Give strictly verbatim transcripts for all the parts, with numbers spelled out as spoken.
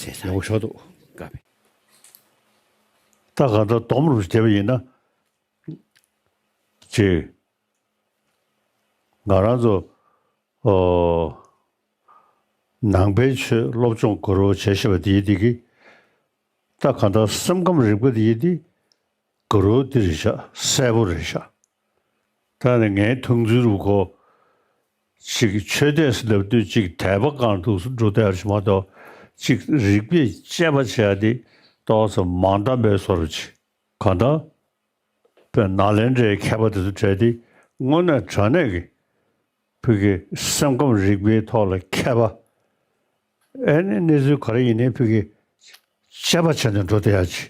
དེ་ཡག་པོ་ཆགས་འདུག། དཀའ་བས། ད་གང་ལྟར་སྡོམ་རུ་བྱས་པ་ཡིན་ན། ཅིག་ང་རང་ཚོ་ཨོ་ནང་པའི་ཆོས་སློབ་སྦྱོང་དགའ་རབ་བྱས་ཤེས་པ་དེ་ཡིན་དེ་གི། ད་གང་ལྟར་སེམས་ཁམས་རིག་པ་དེ་ཡིན་དེ། དགའ་རབ་འདི་རེད་ཤག། གསལ་པོ་རེད་ཤག། ད་ནི་ངའི་མཐོང་ཚུལ་རུ་གོ། ཅིག་ཆོས་དད་ཟེར་ལབ་དུས་ཅིག་དད་པ་སྒང་དུ་འགྲོ་བསྡད་ཡ་ཞིག་མ་གཏོགས། ཅིག་རིག་པས་དཔྱད་པ་བྱས་ཏེ་ཏོག་ཙམ་མ་འདང་བའི་བཟོ་འདྲ་ཅིག། གང་ལྟར་དཔེ་ནཱ་ལེནྡྲའི་མཁས་པ་དེ་ཚོ་གྲས་དེ་དངོས་གནས་དྲང་གནས་ཀྱི་བོད་ཀྱི་སེམས་ཁམས་རིག་པའི་ཐོག་ལ་མཁས་པ། ཨེ་ནི་གནས་ཚུལ་ག་རེ་ཡིན་ནའི་བོད་ཀྱི་དཔྱད་པ་བྱས་ནས་འགྲོ་བསྡད་ཡ་ཅིག་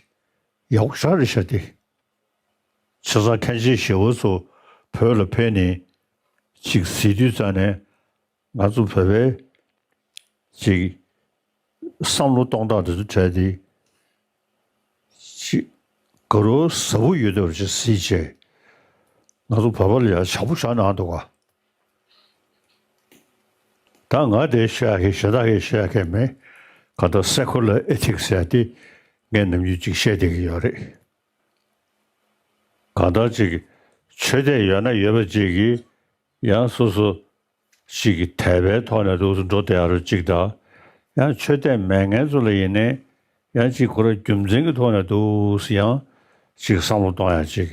ཡག་པོ་ཞེ་དྲག་རེད་ཤག་དེ། བྱས་ཙང་མཁན་ཆེན་ཞི་བ་འཚོ་བོད་ལ་ཕེབས་ནས་ཅིག་གཟིགས་དུས་ཙང་ནས་ང་ཚོ་བོད་པའི་ཅིག་བསམ་བློ་གཏོང་སྟངས་དེ་ཚོ་གྲས་དེ་ཅིག་དགའ་རབ་ཟབ་པོ་ཡོད་འདུག་ཅེས་གཟིགས་བྱས། ང་ཚོ་བོད་པ་ལ་ཡང་བྱ་སྤུ་བཞག་གནང་འདུག་ག། ད་ང་དེ་བཤད་ཡག་གི་ཞེ་དྲག་གི་བཤད་ཡག་གི་མེད། ག་ད་སེ་ཁུ་ལར་ཨེ་ཐིག་སི་ཟེར་ཡག་དེ་ངས་ནམ་རྒྱུན་ཅིག་བཤད་བསྡད་ཀྱི་ཡོད་རེད། གང་ལྟར་ཅིག་ཆོས་དད་ཡོད་ན་ཡོད་པ་ཅིག་གིས་ཡང་སོ་སོ་ཅིག་གི་དད་པའི་ཐོག་ནས་འདུག་སེ་འགྲོ་བསྡད་ཡ་རུ་ཅིག་དང་། ཡང་ཆོས་དད་མེད་མཁན་ཚོ་ལ་ཡིན་ནའི་ཡང་ཅིག་ཁོ་རང་རྒྱུ་མཚན་གྱི་ཐོག་ནས་འདུག་སེ་ཡང་ཅིག་བསམ་བློ་གཏོང་ཡ་ཅིག་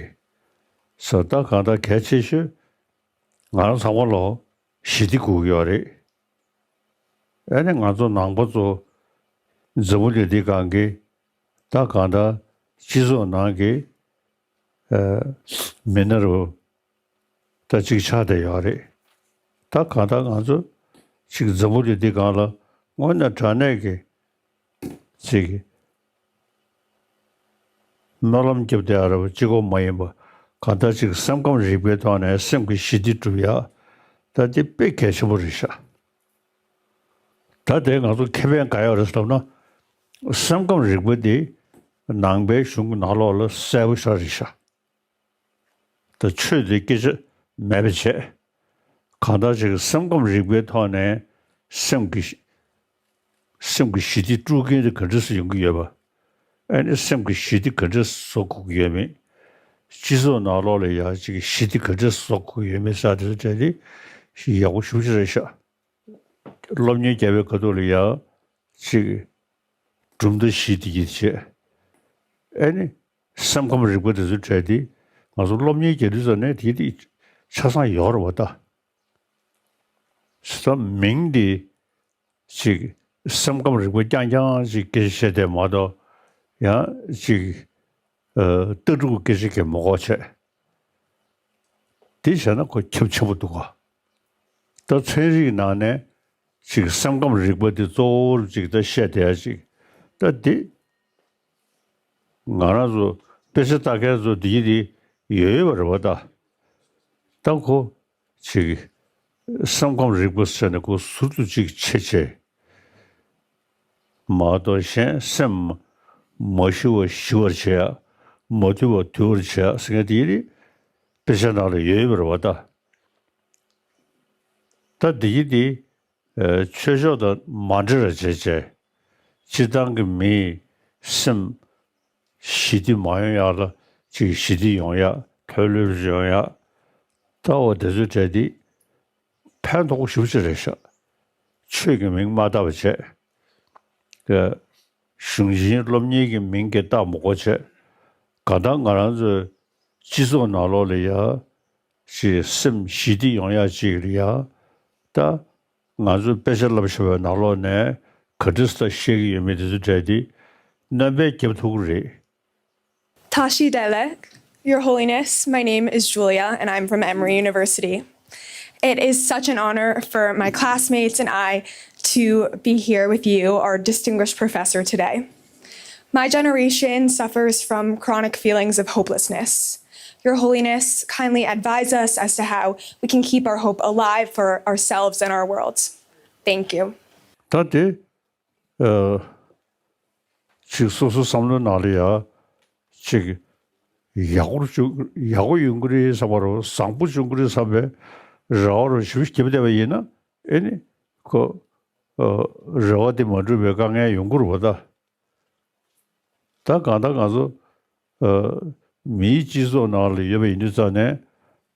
ཟེར། ད་གང་ལྟར་གལ་ཆེ་ཤོས་ང་རང་ཚང་མ་ལོ་ཞི་བདེ་དགོས་ཀྱི་ཡོད་རེད། ཨ་ནི་ང་ཚོ་ནང་པ་ཚོ་འཛམ་བུ་གླིང་འདི་སྒང་གི་ད་གང་ལྟར་སྤྱི་ཚོགས་ནང་གི་ཨ་མི་སྣ་རུ་ད་ཅིག་ཆགས་བསྡད་ཡོད་རེད། ད་གང་ལྟར་ང་ཚོ་ཅིག་འཛམ་བུ་གླིང་འདི་སྒང་ལ་དངོས་གནས་དྲང་གནས་ཀྱི་ཅིག་སྨོན་ལམ་རྒྱབ་བསྡད་ཡ་རེད་པ། གཅིག་པོ་མ་ཡིན་པ། གང་ལྟར་ཅིག་སེམས་ཁམས་རིག་པའི་ཐོག་ནས་སེམས་ཀྱི་ཞི་བདེ་སྒྲུབ་ཡ། ད་འདི་དཔེ་གལ་ཆེན་པོ་རེད་ཤག། ད་དེ་ང་ཚོ་ཁེ་ཕན་ག་ཡོད་རེད་ཟེར་ལབ་ན། སེམས་ཁམས་རིག་པ་འདི་ནང་པའི་གཞུང་གི་ནང་ལོགས་ལ་གསལ་པོ་ཞེ་དྲག་རེད་ཤག། ད་ཆོས་དེ་སྐད་ཆ་མེད་པ་བྱས། གང་ལྟར་ཅིག་སེམས་ཁམས་རིག་པའི་ཐོག་ནས་སེམས་ཀྱི་སེམས་ཀྱི་ཞི་བདེ་དཀྲུག་མཁན་དེ་ག་འདྲ་སེ་ཡོང་གི་ཡོད་པ། ཨ་ནི་སེམས་ཀྱི་ཞི་བདེ་ག་འདྲ་སེ་བཟོ་དགོས་ཀྱི་ཡོད་མེད། སྤྱི་ཚོགས་ནང་ལོགས་ལ་ཡང་ཅིག་ཞི་བདེ་ག་འདྲ་སེ་བཟོ་དགོས་ཀྱི་ཡོད་མེད་ཟེར་དེ་ཚོ་གྲས་དེ་ཡག་པོ་ཞེ་པོ་ཅིག་རེད་ཤག། སློབ་གཉེར་རྒྱག་པའི་ཁ་ཐུག་ལ་ཡང་ཅིག་གྲུབ་མཐའ་བཞི་དེ་གྱིས་བྱས། ཨ་ནི་སེམས་ཁམས་རིག་པ་དེ་ཚོའི་གྲས་དེ་ང་ཚོ་སློབ་གཉེར་རྒྱག་དུས་ཙམ་ནས་དེ་དེ་ཆ་ཚང་ཡོད་རེད་པ་ད། ད་མིང་དེ་ཅིག་སེམས་ཁམས་རིག་པ་རྐྱང་རྐྱང་ཅིག་སྐད་ཆ་བཤད་བསྡད་མ་གཏོགས། ཡང་ཅིག་ཨ་ལྟ་གྲུབ་སྐད་ཆ་གང་མ་གོ་བྱས། དེ་བྱས་ན་ཁོ་ཁྱབ་ཆེན་པོ་འདུག་ག། ད་ཚན་རིག་ནང་ནས་ཅིག་སེམས་ཁམས་རིག་པ་འདི་གཙོ་བོར་ཅིག་ད་བཤད་བསྡད་ཡ་ཅིག། ད་འདི་ང་རང་ཚོ་དཔེ་ཆ་ལྟ་མཁན་ཚོ་འདི་འདི་ཡོད་ཡོད་པ་རེད་པ་ད། ད་ཁོ་ཅིག་སེམས་ཁམས་རིག་པ་ཟེར་ནས་ཁོ་ཟུར་དུ་ཅིག་ཕྱེ་བྱས། མ་གཏོགས་གཞན་སེམས་མ་ཞི་བ་ཞི་བར་བྱེད་ཡ། མ་དུལ་བ་དུལ་བར་བྱེད་ཡ་ཟེར་མཁན་དེ་ཡིན་ནི་དཔེ་ཆ་ནང་ལ་ཡོད་ཡོད་པ་རེད་པ་ད། ད་འདི་ཡིན་དེ་ཨ་ཆོས་ཕྱོགས་དང་མ་འདྲེས་པ་བྱས་བྱས། སྤྱིར་བཏང་གི་མིའི་སེམས་ཞི་བདེ་མ་ཡོང་ཡག་ལ་ཅིག་ཞི་བདེ་ཡོང་ཡག་མཐོ་སློབ་ཡོང་ཡག་ལྟ་བ་དེ་ཚོའི་གྲས་དེ་ཕན་ཐོགས་པོ་ཞེ་པོ་ཅིག་རེད་ཤག། ཆོས་ཀྱི་མིང་མ་བཏགས་པ་བྱས། ཀ་གཞུང་ཆེན་སློབ་གཉེར་གྱི་མིང་གིས་བཏགས་མ་དགོས་བྱས། གང་ལྟར་ང་རང་ཚོའི་སྤྱི་ཚོགས་ནང་ལོགས་ལ་ཡ་ཅིག་སེམས་ཞི་བདེ་ཡོང་ཡག་ཅིག་ལ་ཡ། ད་ང་ཚོས་དཔེ་ཆ་བསླབ་བཞག་པའི་ནང་ལོགས་ནས་ག་འདྲ་སེ་བཤད་ཀྱི་ཡོད་མེད་དེ་ཚོའི་གྲས་དེ་སྣོན་པ་རྒྱབ་ཐུབ་ཀྱི་རེད། Tashi Delek, Your Holiness, my name is Julia, and I'm from Emory University. It is such an honor for my classmates and I to be here with you, our distinguished professor, today. My generation suffers from chronic feelings of hopelessness. Your Holiness, kindly advise us as to how we can keep our hope alive for ourselves and our world. Thank you. ད་དེ་ཨ་ཅིག་སོ་སོའི་བསམ་བློའི་ནང་ལ་ཡ་ཅིག་ཡག་པོ་བྱུང་ཡག་པོ་ཡོང་གི་རེད་བསམ་པ་རེད། བཟང་པོ་བྱུང་གི་རེད་བསམ་པའི་རེ་བ་རུ་ཞིབ་རྒྱབ་བསྡད་པ་ཡིན་ན། ཨེ་ནི་ཁོ་ ཨ་རེ་བ་དེ་མ་འགྲུབ་པའི་དཀའ་ངལ་ཡོང་གི་རེད་པ་ད། ད་གང་ལྟར་ང་ཚོ་ཨ་མིའི་སྤྱི་ཚོགས་ནང་ལ་ཡོད་པ་ཡིན་དུས་ཙང་ནས་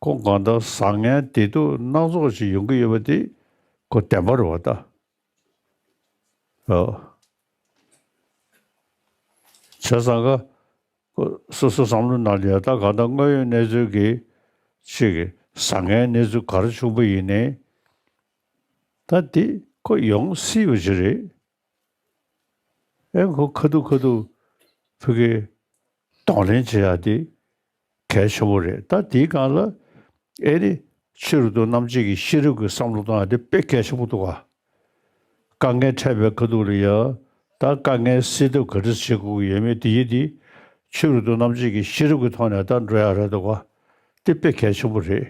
ཁོ་གང་ལྟར་བཟང་ངན་བདེ་སྡུག་སྣ་ཚོགས་ཤིག་ཡོང་གི་ཡོད་པ་དེ་ཁོ་བདེན་པ་རེད་པ་ད། ཨོ། བྱས་ཙང་ཀ་ཁོ་སོ་སོ་བསམ་བློ་ནང་ལ་ཡ་ད་གང་ལྟར་དངོས་ཡོད་གནས་ཚུལ་གྱི་ཅིག་གི་བཟང་ངན་གནས་ཚུལ་ག་རེ་བྱུང་པ་ཡིན་ནའི་ད་དེ་ཁོ་ཡོང་སྲིད་པ་ཅིག་རེད། ཨེ་ཁོ་ཁ་ཐུག་ཁ་ཐུག་ཕ་གི་གདོང་ལེན་བྱེད་ཡ་དེ་གལ་ཆེན་པོ་རེད། ད་དེའི་སྒང་ལ་ཨེ་ནི་ཕྱི་རོལ་དུ་རྣམ་འབྱེད་ཀྱི་ཤེས་རབ་ཀྱི་བསམ་བློ་གཏོང་ཡ་དེ་དཔེ་གལ་ཆེན་པོ་འདུག་ག་དཀའ་ངལ་འཕྲད་པའི་ཁ་ཐུག་ལ་ཡ་ད་དཀའ་ངལ་སེལ་ཐབས་ག་འདྲ་བྱེད་དགོས་ཀྱི་ཡོད་མེད་དེ་ཡི་དེ་ཕྱི་རོལ་དུ་རྣམ་འབྱེད་ཀྱི་ཤེས་རབ་ཀྱི་ཐོག་ནས་ད་འགྲོ་ཡ་རེད་འདུག་ག་དེ་དཔེ་གལ་ཆེན་པོ་རེད།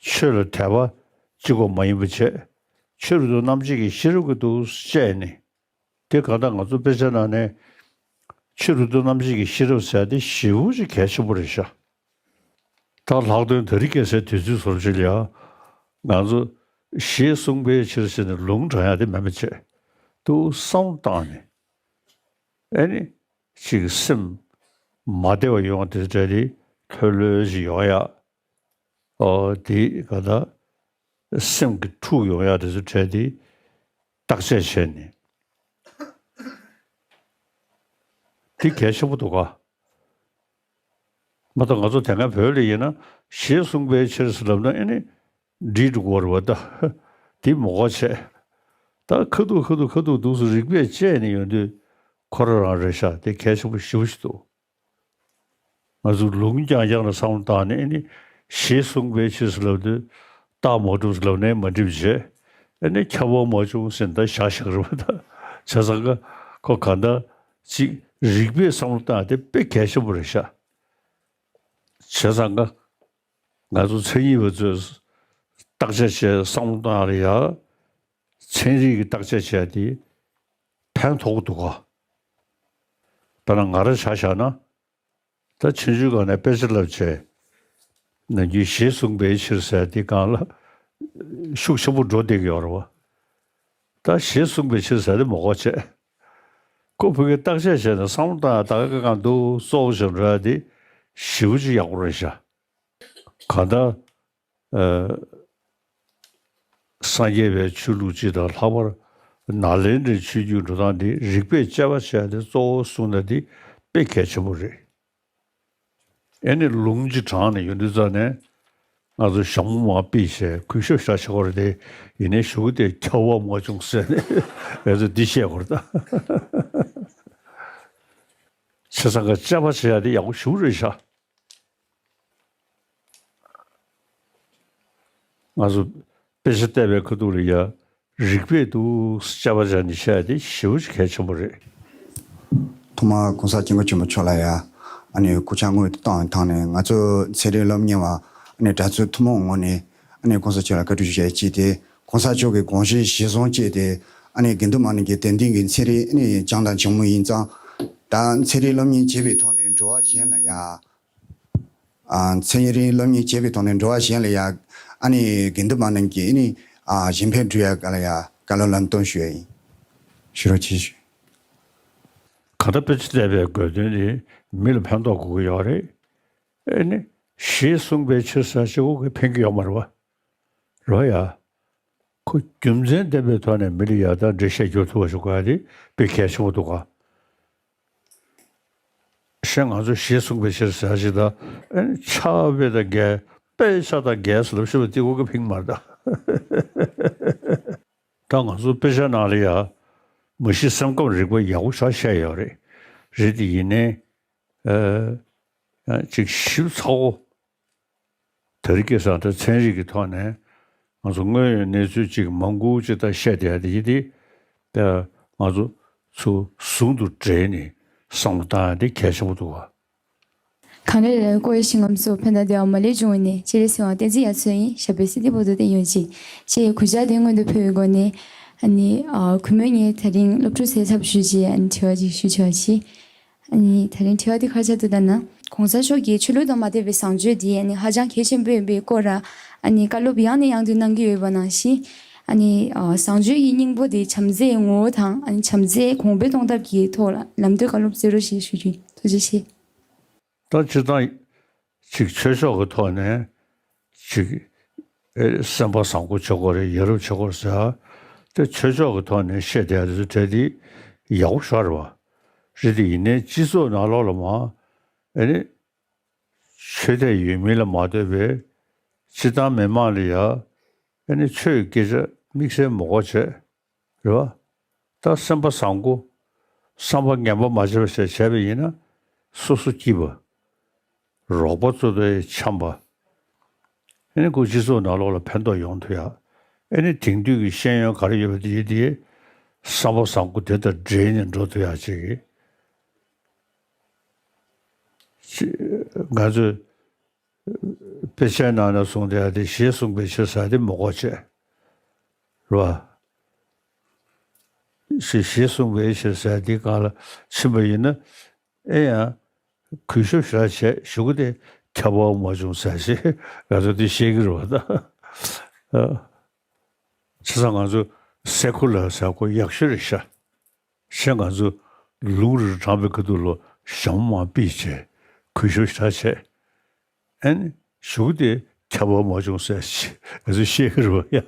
ཆོས་ལ་དད་པ་གཅིག་པོ་མ་ཡིན་པ་བྱས། ཕྱི་རོལ་དུ་རྣམ་འབྱེད་ཀྱི་ཤེས་རབ་ཀྱི་འདུག་བཤད་ནས། དེ་གང་ལྟར་ང་ཚོ་དཔེ་ཆ་ནང་ནས་ཕྱི་རོལ་དུ་རྣམ་འབྱེད་ཀྱི་ཤེས་རབ་ཟེར་དེ་ཞེ་པོ་ཅིག་གལ་ཆེན་པོ་རེད་ཤག་ད་ལྷག་དོན་དེ་རིང་ཁ་སང་དུས་ཚོད་བཟོ་འདྲ་ཅིག་ལ་ཡ་ང་ཚོ་ཞེས་གསུངས་པའི་ཕྱིར་ཟེར་ནས་ལུང་དྲངས་ཡ་དེ་མེད་པ་བྱས། འདུག་བསམ་བཏང་ནས་ཨེ་ནི་ཅིག་སེམས་མ་བདེ་བ་ཡོང་བ་དེ་འདྲ་དེ་ལྷོད་ལྷོད་ཅིག་ཡོང་ཡ། ཨོ་དེ་ག་ད་སེམས་ཀྱི་འཁྲུག་ཡོང་ཡ་དེ་ཚོ་བྲལ་ཏེ་བརྟག་དཔྱད་བྱས་ནས་དེ་གལ་ཆེན་པོ་འདུག་ག་མ་གཏོགས་ང་ཚོ་དེ་སྔ་བོད་ལ་ཡིན་ན་ཞེས་གསུངས་པའི་ཕྱིར་ཟེར་ལབ་ན་ཨེ་ནི་འགྲིག་འགྲོ་གི་རེད་པ་ད། དེ་མ་གོ་བྱས། ད་ཁ་ཐུག་ཁ་ཐུག་ཁ་ཐུག་འདུག་སེ་རིགས་པས་དཔྱད་ནས་ཡོང་དུས་ཁོ་རང་རང་རེད་ཤག་དེ་གལ་ཆེན་པོ་ཞེ་པོ་ཞིག་འདུག་ང་ཚོ་ལུང་རྐྱང་རྐྱང་ལ་བསམ་བློ་བཏང་ནས་ཨེ་ནི་ཞེས་གསུངས་པའི་ཕྱིར་ཟེར་ལབ་དུས་རྟགས་མ་གྲུབ་ཟེར་ལབ་ནས་མ་འགྲིག་པ་བྱས། ཨེ་ནི་ཁྱབ་པ་མ་བྱུང་ཟེར་ནས་ད་བཞག་བཞག་རེད་པ་ད། བྱས་ཙང་ཀ་ཁོ་གང་ལྟར་ཅིག་རིགས་པས་བསམ་བློ་བཏང་དེ་དཔེ་གལ་ཆེན་པོ་རེད་ཤག་བྱས་ཙང་ཀ་ང་ཚོ་མཚན་ཉིད་པ་ཚོས་བརྟག་དཔྱད་བྱས་བསམ་བློ་བཏང་ཡ་ལ་ཡ་ཚན་རིག་གི་བརྟག་དཔྱད་བྱས་དེ་ཕན་ཐོགས་འདུག་ག་དཔེར་ན་ང་རང་ཆ་བཞག་ན། ད་ཆུང་ཆུང་སྒང་ནས་དཔེ་ཆ་བསླབ་བྱས། ནམ་རྒྱུན་ཞེས་གསུངས་པའི་ཕྱིར་ཟེར་དེ་སྒང་ལ་ཤུགས་ཆེན་པོ་འགྲོ་བསྡད་ཀྱི་ཡོད་རེད་པ། ད་ཞེས་གསུངས་པའི་ཕྱིར་ཟེར་དེ་མ་གོ་བྱས། ཁོ་བོད་ཀྱི་བརྟག་དཔྱད་བྱས་ནས་བསམ་བློ་བཏང་ཡ་ད་ག་གང་འདུག་གཙོ་བོ་བྱས་འགྲོ་ཡ་དེ་ཞེ་པོ་ཅིག་ཡག་པོ་རེད་ཤག་གང་ལྟར། ཨ། སངས་རྒྱས་པའི་ཆོས་ལུགས་སྤྱི་དང་ལྷག་པར་ནཱ་ལེནྡྲའི་ཆོས་བརྒྱུད་འགྲོ་སྟངས་འདི་རིགས་པས་དཔྱད་པ་བྱས་ཏེ་གཙོ་བོ་བཟུང་ན་འདི་དཔེ་གལ་ཆེན་པོ་རེད། ཨེ་ནི་ལུང་གཅིག་དྲངས་ནས་ཡོང་དུས་ཙང་ནས་ང་ཚོ་ཞྭ་མོ་མར་ཕུད་བྱས་གུས་ཞབས་ཞེ་དྲག་བྱེད་དགོས་རེད་དེ། ཡིན་ནའི་གཞུག་གུ་དེ་ཁྱབ་པ་མ་བྱུང་ཟེར་ནས་ང་ཚོ་འདི་བཤད་དགོས་རེད་ད། བྱས་ཙང་ཀ་དཔྱད་པ་བྱེད་ཡ་དེ་ཡག་པོ་ཞེ་པོ་རེད་ཤག་ང་ཚོ་དཔེ་ཆ་བལྟས་པའི་ཁ་ཐུག་ལ་ཡ་རིགས་པས་འདུག་དཔྱད་པ་བྱས་ནས་བཤད་ཡ་དེ་ཞེ་པོ་ཅིག་གལ་ཆེན་པོ་རེད། ཐོག་མར་༸གོང་ས་༸སྐྱབས་མགོན་ཆེན་པོ་མཆོག་ལ་ཡ་ཨ་ནི་སྐུ་ཕྱག་དངོས་སུ་བཏང་བའི་ཐོག་ནས་ང་ཚོ་ཚན་རིག་སློབ་གཉེར་བ་ཨ་ནི་གྲྭ་ཚོའི་ཐུན་མོང་ངོས་ནས་ཨ་ནི་༸གོང་ས་མཆོག་ལ་བཀའ་དྲིན་ཞུ་ཡ་གཅིག་དེ་༸གོང་ས་མཆོག་གི་དགོངས་གཞི་གཞིར་བཟུང་བྱས་ཏེ་ཨ་ནི་དགེ་འདུན་མ་ནིང་གི་དད་འདུན་གྱི་ཚན་རིག་ཨ་ནི་སྦྱངས་དང་སྦྱངས་མུས་ཡིན་ཙང་། ད་ཚན་རིག་སློབ་གཉེར་བྱེད་པའི་ཐོག་ནས་འགྲོ་བ་གཞན་ལ་ཡ། ཨ། ཚན་རིག་སློབ་གཉེར་བྱེད་པའི་ཐོག་ནས་འགྲོ་བ་གཞན་ལ་ཡ། ཨ་ནི་དགེ་འདུན་པ་རྣམས་ཀྱིས་ཨ་ནི། ཨ། གཞན་ཕན་སྒྲུབ་ཡ་ག་ལ་ཡ་བཀའ་སློབ་ལམ་སྟོན་ཞུ་ཡ་ཡིན། ཞུ་རོགས་གྱིས་ཞུ། གང་ལྟར་དཔེ་ཆ་བལྟས་པའི་དགོས་དོན་ནི་མི་ལ་ཕན་ཐོགས་དགོས་ཀྱི་ཡོད་རེད། ཨེ་ནི་ཞེས་གསུངས་པའི་ཕྱིར་ཟེར་ཞིག་ཁོ་གིས་ཕན་གྱི་ཡོད་མ་རེད་པ། རེད་ཡ། ཁོ་རྒྱུ་མཚན་ལྡན་པའི་ཐོག་ནས་མི་ལ་ཡ་ད་འགྲེལ་བཤད་རྒྱག་ཐུབ་པ་ཞིག་དགོས་ཡ་དེ་དཔེ་གལ་ཆེན་པོ་འདུག་ག་གཞན་ང་ཚོས་ཞེས་གསུངས་པའི་ཕྱིར་ཟེར་ཞིག་ད། ཨེ་ཆ་བེ་ད་འགལ། དཔེ་ཆ་དང་འགལ་ཟེར་ལབ་ཤེས་པ་དེ་ཁོ་གི་ཕིང་མ་རེད་ད། ད་ང་ཚོ་དཔེ་ཆ་ནང་ལ་ཡ། མ་གཞི་སེམས་ཁམས་རིག་པ་ཡག་པོ་ཞེ་དྲག་བཤད་ཡོད་རེད། རེད་དེ་ཡིན་ནའི། ཨ། ཅིག་ཞིབ་ཚགས་པོ། དེ་རིང་ཁ་སང་ད་ཚན་རིག་གི་ཐོག་ནས་ང་ཚོ་དངོས་ཡོད་གནས་ཚུལ་ཅིག་མང་པོ་ཅིག་ད་བཤད་བསྡད་ཡ་དེ་ཡིན་ཏེ། ད་ང་ཚོ་ཚུར་ཟུང་དུ་འབྲེལ་ནས་བསམ་བློ་བཏང་ཡ་དེ་གལ་ཆེན་པོ་འདུག་ག་གངས་རི་ལ་བསྐོར་བའི་ཞིང་ཁམས་སུ། ཕན་དང་བདེ་བ་མ་ལུས་འབྱུང་བའི་གནས། སྤྱན་རས་གཟིགས་དབང་བསྟན་འཛིན་དབྱར་མཚོ་ཡི། ཞབས་པད་སྲིད་མཐའི་བར་དུ་བརྟན་གཡོ་ཅིག་ཅེས་གུས་ཕྱག་འདི་སྔོན་དུ་ཕུལ་བའི་སྒོ་ནས། ཨ་ནི། ཨ། གུས་མོས་ངས་ད་རིང་སློབ་ཕྲུག་ཚོའི་ཚབ་ཞུས་བྱས་ཨ་ནི་དྲི་བ་ཅིག་ཞུ་བྱ་བ་བྱེད། ཨ་ནི་ད་རིང་དྲི་བ་འདི་ག་རེ་ཆགས་འདུག་ལྟ་ན། གོང་ས་མཆོག་གིས་ཆོས་ལུགས་དང་མ་འབྲེལ་བའི་བཟང་སྤྱོད་དེ་ཨ་ནི་ཧ་ཅང་གལ་ཆེན་པོ་ཡིན་པའི་སྐོར་ལ་ཨ་ནི་བཀའ་སློབ་ཡང་ནས་ཡང་དུ་གནང་གི་ཡོད་པ་ནང་བཞིན། ཨ་ནི་ཨ་བཟང་སྤྱོད་ཀྱི་སྙིང་པོ་དེ་བྱམས་བརྩེའི་ངོ་བོ་དང་ཨ་ནི་བྱམས་བརྩེ་གོང་འཕེལ་གཏོང་ཐབས་ཀྱི་ཐོག་ལ་ལམ་སྟོན་བཀའ་སློབ་སྩལ་རོགས་ཞེས་ཞུ་རྒྱུ་ཡིན། ཐུགས་རྗེ་ཆེ། ད་སྤྱིར་བཏང་ཅིག་ཆོས་ཕྱོགས་ཀྱི་ཐོག་ནས་ཅིག་ཨེ་སེམས་པ་བཟང་པོ་བྱེད་དགོས་རེད། ཡ་རབས་བྱེད་དགོས་རེད་ཟེར་ཡ་དེ་ཆོས་ཕྱོགས་ཀྱི་ཐོག་ནས་བཤད་བསྡད་ཡ་དེ་ཚོ་གྲས་དེ་ཡག་པོ་ཞེ་དྲག་རེད་བ། རེད་དེ་ཡིན་ནའི་སྤྱི་ཚོགས་ནང་ལོགས་ལ་མ་ཨེ་ནི་ཆོས་དད་ཡོད་མིན་ལ་མ་ལྟོས་པའི་སྤྱིར་བཏང་མི་མང་ལ་ཡ་ཨེ་ནི་ཆོས་ཀྱི་སྐད་ཆ་དམིགས་བསལ་མི་གོ་བྱས། རེད་བ། ད་སེམས་པ་བཟང་པོ། བསམ་པ་ངན་པ་མ་བྱེད་པ་ཞིག་བྱས་པ་ཡིན་ན། སོ་སོ་སྐྱིད་པ། རོགས་པ་ཚོ་དང་འཆམ་པ། ཨེ་ནི་ཁོ་སྤྱི་ཚོགས་ནང་ལོགས་ལ་ཕན་ཐོགས་ཡོང་ཐུབ་ཡ། ཨེ་ནི་དེང་དུས་ཀྱི་ཤེས་ཡོན་ག་རེ་ཡོད་པ་དེ་ཡིན་དེ། བསམ་པ་བཟང་པོ་དེ་དང་འབྲེལ་ནས་འགྲོ་ཐུབ་ཡ་ཅིག་གི། ཅི། ང་ཚོས་དཔེ་ཆའི་ནང་ན་གསུངས་བསྡད་ཡ་དེ་ཞེས་གསུངས་པའི་ཕྱིར་ཟེར་དེ་མི་གོ་བྱས། རེད་བ། ཞེས་ཞེས་གསུངས་པའི་ཕྱིར་ཟེར་འདི་སྒང་ལ་ཕྱིན་པ་ཡིན་ན། ཨེ་ཡང་། གུས་ཞབས་ཞེ་དྲག་བྱས་གཞུག་གུ་དེ་ཁྱབ་པ་མ་བྱུང་ཟེར་ཞེས་ང་ཚོ་འདི་བཤད་ཀྱི་རེད་བ་ད། ཨ། བྱས་ཙང་ང་ཚོ་སེ་ཁུ་ལར་ཟེར་ཁོ་ཡག་ཤོས་རེད་ཤག་གཞན་ང་ཚོ་ལུང་རིར་འགྲངས་པའི་ཁ་ཐུག་ལ་ཞྭ་མོ་མར་ཕུད་བྱས་གུས་ཞབས་ཞེ་དྲག་བྱས། ཨ་ནི་གཞུག་དེ་ཁྱབ་པ་མ་བྱུང་ཟེར་ཞེས་ང་ཚོས་བཤད་ཀྱི་རེད་བ་ཡ།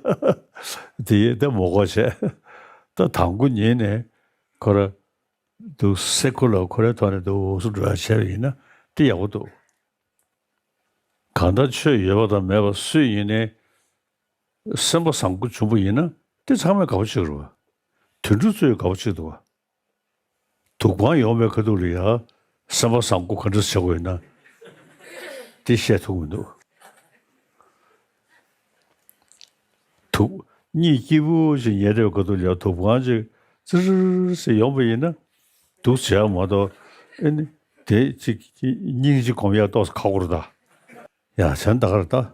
དེ་ཡིན་ད་མི་གོ་བྱས། ད་དང་པོ་ཉིད་ནས་ཁོ་ར་འདུག་སེ་ཁུ་ལར་ཁོ་རའི་ཐོག་ནས་འདུག་སེ་འགྲོ་ཡ་བྱས་པ་ཡིན་ན་དེ་ཡག་པོ་འདུག་གང་ལྟར་ཆོས་ཡོད་པ་དང་མེད་པ་སུ་ཡིན་ནའི་སེམས་པ་བཟང་པོ་བྱུང་པ་ཡིན་ན་དེ་ཚང་མས་དགའ་པོ་བྱེད་ཀྱི་རེད་བ། དུད་འགྲོ་ཚོས་དགའ་པོ་བྱེད་འདུག་བ། དུག་པང་ཡོང་བའི་ཁ་ཐུག་ལ་ཡ། སེམས་པ་བཟང་པོ་ག་འདྲ་བྱེད་དགོས་ཡིན་ན། དེ་བཤད་ཐུབ་མི་འདུག་དུག་གཉིད་སྐྱིད་པོ་ཞིག་ཉལ་བསྡད་པའི་ཁ་ཐུག་ལ་ཡ་དུག་པང་ཅིག་ཙིར་ཟེར་ཡོང་བ་ཡིན་ན། སྡུག་བྱས་མ་གཏོགས་ཨེ་ནི་དེ་ཅིག་སྙིང་རྗེ་སྒོམ་ཡ་ཏོག་ཙམ་ཁག་པོ་རེད་ད། ཡ་བྱས་ད་ག་རེད་ད།